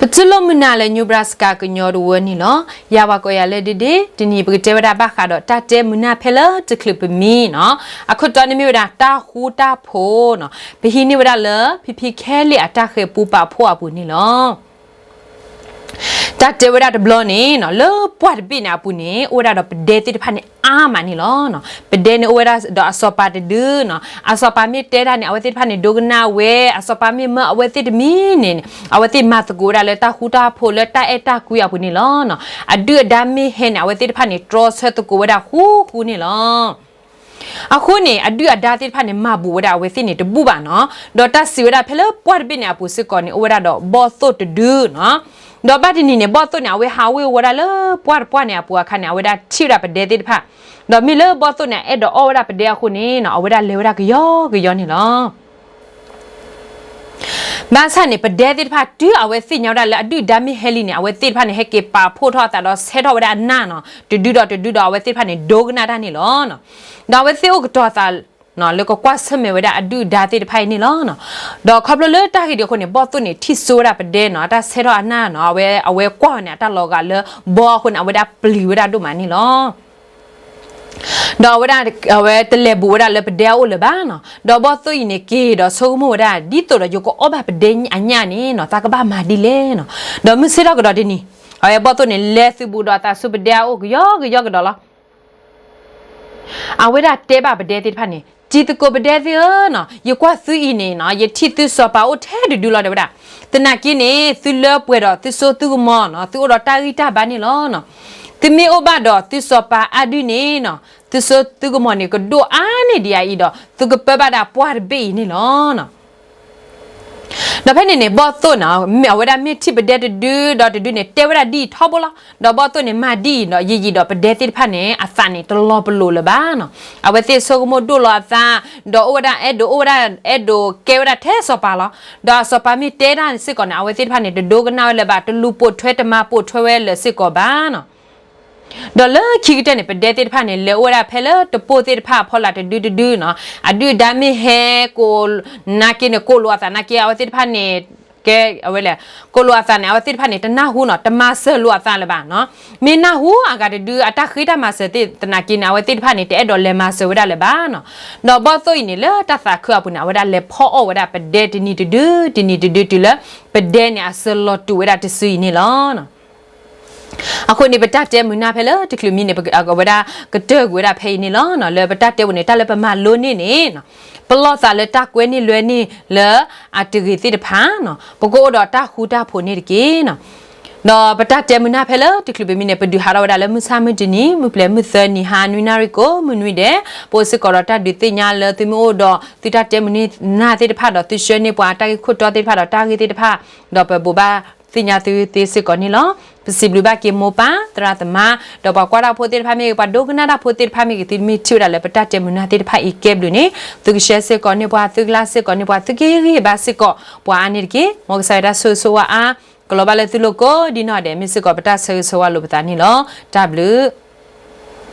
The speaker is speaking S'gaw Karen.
ပတူၢ်လိာ်မုာ်နၤလၢ Nebraska ကညီတဝၢန့ၣ်လီၤ. ယၤပှၤကိးယၤလၢ ဒ့ဒ့, တနံၤပကတဲဝဲဒၣ်ဘၣ်ဃးဒီးတၢ်တဲမုာ်နၢ်ဖဲလၢတချုးပမံနီၤ. အခိၣ်တီန့ၣ်မ့ၢ်ဝဲဒၣ်တၢ်ဃူတၢ်ဖိးနီၤ, ပဟံးန့ၢ်ဝဲဒၣ်လၢ ဖံဖံခဲလံအတၢ်ဃဲၤပူပာ်ဖှိၣ်အပူၤန့ၣ်လီၤ. တၢ်တဲဝဲဒၣ်တဘျီန့ၣ်နီၤ, လၢပှၢ်တဘ့ၣ်န့ၣ်အပူၤန့ၣ် အိၣ်ဝဲဒၣ်ဒီးပဒဲသ့ၣ်တဖၣ်န့ၣ်အါမးန့ၣ်လီၤ. ပဒဲန့ၣ်အိၣ်ဝဲဒၣ်ဒီးအစီၤပၤတဒုနီၤ. အစီၤပၤမ့ၢ်တဲတၢ်န့ၣ် အဝဲသ့ၣ်တဖၣ်န့ၣ် ဒိကနၣ်ဝဲ, အစီၤပၤမ့ၢ်မၢအဝဲသ့ၣ်တမံၤန့ၣ် အဝဲသ့ၣ်မၤသကိးဝဲဒၣ်လၢတၢ်ဃူတၢ်ဖိးလၢတၢ်အဲၣ်တၢ်ကွံအပူၤန့ၣ်လီၤ. အဒုၣ်အဒါမ့ၢ်ဟဲန့ၣ် အဝဲသ့ၣ်တဖၣ်န့ၣ် တြီဆၢသကိးဝဲဒၣ်ဃူဃူန့ၣ်လီၤ. အဃိန့ၣ် အဒုၣ်အဒါသ့ၣ်တဖၣ်န့ၣ် မၤဘူးဝဲဒၣ်အဝဲသ့ၣ်န့ၣ်တဘူၣ်ဘၣ်နီၤ. ဒီးတၢ်စံးဝဲဒၣ်ဖဲလၢပှၢ်တဘ့ၣ်န့ၣ်အပူၤစ့ၢ်ကီးန့ၣ် အိၣ်ဝဲဒၣ်ဒီးဘီၣ်သိၣ်တဒုနီၤ. ဒီးဘၣ်တနံၤန့ၣ် ဘီၣ်သိၣ်န့ၣ် အဝဲဟးဝ့ၤဝီၤဒၣ်လၢပှၢ်တပှၢ်န့ၣ်အပူၤအခါန့ၣ် အဝဲဒၣ်ထံၣ်ဝဲဒၣ်ပဒဲသ့ၣ်တဖၣ်, ဒီးမ့ၢ်လၢဘီၣ်သိၣ်န့ၣ် အဲၣ်ဒိးအီၣ်ဝဲဒၣ်ပဒဲအဃိန့ၣ်နီၤ, အဝဲဒၣ်လဲၤဝဲဒၣ်ကယီကယီန့ၣ်လီၤ. ဘၣ်ဆၣ်န့ၣ် ပဒဲသ့ၣ်တဖၣ် တုၤအဝဲသ့ၣ်ညါဝဲဒၣ်လၢအဒုၣ်ဒါမ့ၢ်ဟဲလံန့ၣ် အဝဲသ့ၣ်တဖၣ်န့ၣ် ဟဲက့ၤပာ်ဖှိၣ်ထီၣ်အသးဒီးဆဲးထီၣ်ဝဲဒၣ်အနၢ်နီၤ, တဒုဒီးတဒုဒီး အဝဲသ့ၣ်တဖၣ်န့ၣ် ဒိကနၣ်တၢ်န့ၣ်လီၤ. ဒီးအဝဲသ့ၣ်အိၣ်ကတီၤသးလၢကကွၢ်ဆၢၣ်မဲာ်ဝဲဒၣ်အဒုၣ်အဒါသ့ၣ်တဖၣ်အံၤန့ၣ်လီၤ. ဒီးခီဖျိလၢတၢ်ဂ့ၢ်ဒ်အံၤအဃိန့ၣ် ဘီၣ်သိၣ်န့ၣ် ထံၣ်စိဝဲဒၣ်ပဒဲနီၤ, အတၢ်ဆဲးထီၣ်အနၢ်နီၤ, အဝဲ အဝဲကွၢ်ဝဲန့ၣ် အတၢ်လီၤဂာ်လၢဘီအဃိန့ၣ် အဝဲဒၣ်ပျံၤဝဲဒၣ်ဒိၣ်မးန့ၣ်လီၤ. ဒီးအဝဲဒၣ် အဝဲတလဲၤဘူးဝဲဒၣ်လၢပဒဲအအိၣ်လၢၤဘၣ်နီၤ. ဒီးဘီၣ်သိၣ်အံၤန့ၣ် က့ၤဒီးဆိကမိၣ်ဝဲဒၣ် ဒ်သိးဒီးယကအီၣ်ဘၣ်ပဒဲအညၣ်န့ၣ်နီၤ, သးကဘၣ်မၤဒ်လဲၣ်နီၤ. ဒီးမုၢ်ဆ့ၣ်ထီၣ်ကဒီးတနံၤ, အဝဲဘီၣ်သိၣ်န့ၣ် လဲၤသုးဘူးဒီးအသးဆူပဒဲအအိၣ်ကယီကယီကဒီးလီၤ. အဝဲဒၣ်တဲဘၣ်ပဒဲသ့ၣ်တဖၣ်န့ၣ်, တံၤသကိးပဒဲသ့ၣ်ဧၢနီၤ, ယကွၢ်သုအံၤန့ၣ်နီၤ, ယထံၣ်သုစီၤပၤအိၣ်ထဲတဒုလီၤ တဲဝဲဒၣ်. သနာ်က့န့ၣ် သုလၢပှဲၤဒီးသုစိသုကမီၤနီၤ, သုအိၣ်ဒီးတၢ်ဂံၢ်တၢ်ဘါန့ၣ်လီၤ. သုမ့ၢ်အိၣ်ဘၣ်ဒီးသုစီၤပၤအါဒုန့ၣ်နီၤ, သုစိသုကမီၤန့ၣ် ကဒိၣ်အါန့ၢ်ဒံးအအံၤဒီး သုကပၢဘၣ်ဒၣ်ပှၢ်တဘ့ၣ်အံၤန့ၣ်လီၤ. ဒီးဖဲန့ၣ်န့ၣ် ဘီၣ်သိၣ်နီၤ, မ့ၢ်အဝဲဒၣ်မ့ၢ်ထံၣ်ပဒဲတဒုဒီးတဒုန့ၣ် တဲဝဲဒၣ်ဒ်အံၤထီဘိလီၤ. ဒီးဘီၣ်သိၣ်န့ၣ် မၤဒ်အံၤဒီး ယယံာ်ဒီးပဒဲသ့ၣ်တဖၣ်န့ၣ် အသးန့ၣ် တလီၤပလိာ်လၢၤဘၣ်နီၤ. အဝဲသ့ၣ်ဆိကမိၣ်ဒိၣ်လီၤအသး, ဒီးအိၣ်ဝဲဒၣ်အဲၣ်ဒိးအိၣ်ဝဲဒၣ် အဲၣ်ဒိးကဲဝဲဒၣ်ထဲစီၤပၤလီၤ. ဒီးအစီၤပၤမ့ၢ်တဲတၢ်စ့ၢ်ကီးန့ၣ် အဝဲသ့ၣ်တဖၣ်န့ၣ် တဒိကနၣ်ဝဲလၢၤဘၣ်, တလူၤပိာ်ထွဲတမၤပိာ်ထွဲဝဲလၢၤစ့ၢ်ကီးဘၣ်နီၤ. ဒီးလၢခံကတၢၢ်န့ၣ် ပဒဲသ့ၣ်တဖၣ်န့ၣ် လဲၤအိၣ်ဝဲဒၣ်ဖဲလၢတပိၢ်သ့ၣ်တဖၣ်အဖီလာ်တဒုတဒုနီၤ, အဒုၣ်အဒါမ့ၢ်ဟဲကိး နာ်က့န့ၣ် ကိးလိာ်အသးနာ်က့ အဝဲသ့ၣ်တဖၣ်န့ၣ် ကဲ အဝဲလဲၣ် ကိးလိာ်အသးန့ၣ် အဝဲသ့ၣ်တဖၣ်န့ၣ် တနၢ်ဟူနီၤ, တမၤစၢၤလိာ်အသးလၢၤဘၣ်နီၤ. မ့ၢ်နၢ်ဟူအဂၤတဒု အတၢ်ဃ့တၢ်မၤစၢၤသ့ၣ်သနာ်က့န့ၣ် အဝဲသ့ၣ်တဖၣ်န့ၣ် တအဲၣ်ဒိးလဲၤမၤစၢၤဝဲဒၣ်လၢၤဘၣ်နီၤ. ဒီးဘီၣ်သိၣ်အံၤန့ၣ် လၢတၢ်သးခုအပူၤန့ၣ် အဝဲဒၣ်လဲၤဖီအီၣ်ဝဲဒၣ်ပဒဲတနံၤတဒု တနံၤတဒုတုၤလၢ ပဒဲန့ၣ် အစၢၤလီၤတူာ်ဝဲဒၣ်တစုအံၤန့ၣ်လီၤ. အဃိန့ၣ် ပတၢ်တဲမုာ်နၢ်ဖဲလၢတချုးမံန့ၣ် အဝဲဒၣ်ကတၢၢ်ကွံာ်ဝဲဒၣ်ဖဲအံၤန့ၣ်လီၤ. လၢပတၢ်တဲပူၤန့ၣ် တၢ်လၢပမၤလိန့ၢ်န့ၣ် ပလီၢ်သးလၢတၢ်ကွဲန့ၢ်လွဲန့ၢ်လၢအတဂ့ၤသ့ၣ်တဖၣ်နီၤ, ပကအိၣ်ဒီးတၢ်ဃူတၢ်ဖိးန့ၣ်တက့ၢ်နီၤ. ဒီးပတၢ်တဲမုာ်နၢ်ဖဲလၢတချုးပမံန့ၣ် ပဒုးဟးထီၣ်ဝဲဒၣ်လၢမုၢ်ဆၣ်မုၢ်တနံၤ မုၢ်ပျဲၤမုၢ်သၢနံၤ ဟါနွံနၣ်ရံၣ်ကိးမုၢ်နွံဒဲး, ပအိၣ်စ့ၢ်ကီးဒီးတၢ်ဒုးသ့ၣ်ညါလၢသုမ့ၢ်အိၣ်ဒီးသုတၢ်တဲမုာ်နၢ်သ့ၣ်တဖၣ်ဒီး သုဆှၢန့ၢ်ပှၤတၢ်ဂ့ၢ်ခိၣ်တီသ့ၣ်တဖၣ်ဒီးတၢ်ဂ့ၢ်သ့ၣ်တဖၣ်, ဒီးပဘိးဘၣ်သ့ၣ်ညါသုသ့စ့ၢ်ကီးန့ၣ်လီၤ. ပစံးဘျုးဘၣ်က့ၤမိၢ်ပၢ်သရၣ်သမါ ဒီးပှၤကွၢ်တၢ်ဖိသ့ၣ်တဖၣ်မ့ၢ်ဂ့ၤ ပှၤဒိကနၣ်တၢ်ဖိသ့ၣ်တဖၣ်မ့ၢ်ဂ့ၤ သုမ့ၢ်ထံၣ်ဝဲဒၣ်လၢပတၢ်တဲမုာ်နၢ်သ့ၣ်တဖၣ်အံၤကဲဘျုးန့ၣ် သုကshareစ့ၢ်ကီးန့ၢ်ပှၤ သုကlikeစ့ၢ်ကီးန့ၢ်ပှၤ သုကဟ့ၣ်ဂံၢ်ဟ့ၣ်ဘါစ့ၢ်ကီး ပှၤအါန့ၣ်တက့ၢ်. မ်ကစၢ်ယွၤတၢ်ဆိၣ်ဂ့ၤဆိၣ်ဝါအါ ကလီၤဘၣ်လၢသုလိၤကိးဒ်နီၢ်ဒဲး မ့ၢ်စ့ၢ်ကီးပတၢ်ဆၢဂ့ၤဆၢဝါလိာ်ပသးန့ၣ်လီၤ. တၢ်ဘျုး